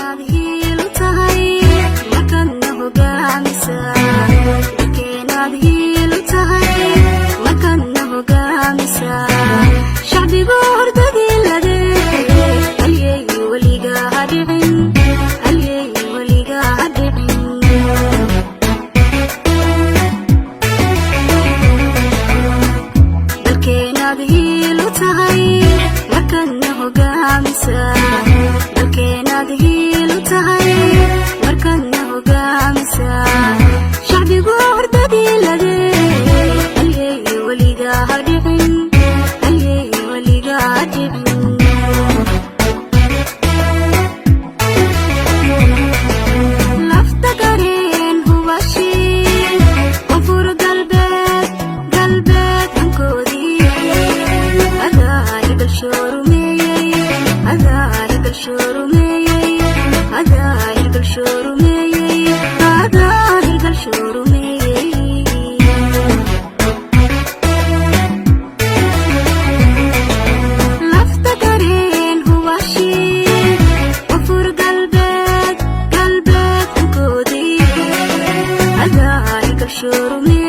Dalkeenaad hiil u tahay, markadna hogaamisa. Dalkeenaad hiil u tahay, markadna hogaamisa. Shacbigu hordadii lade, halyey weliga ha dhicin, halyey weliga ha dhicin. Dalkeenaad hiil u tahay, markadna hogaamisa. Dalkeenaad hiil u tahay, markadna hogaamisa. Shacbigu hordadii lade, halyey weliga ha dhicin, halyey weliga ha dhicin. Lafta gareen hubashii, Koonfur Galbeed, Galbeed hankoodii, adaa hirgalshoorumeeyey, adaa hirgalshoorumeeyey, adaa hirgalshoorumeeyey, adaa hirgalshoorumeeyey. Lafta gareen hubashii, Koonfur Galbeed, Galbeed hankoodii, adaa hirgalshoorumeeyey.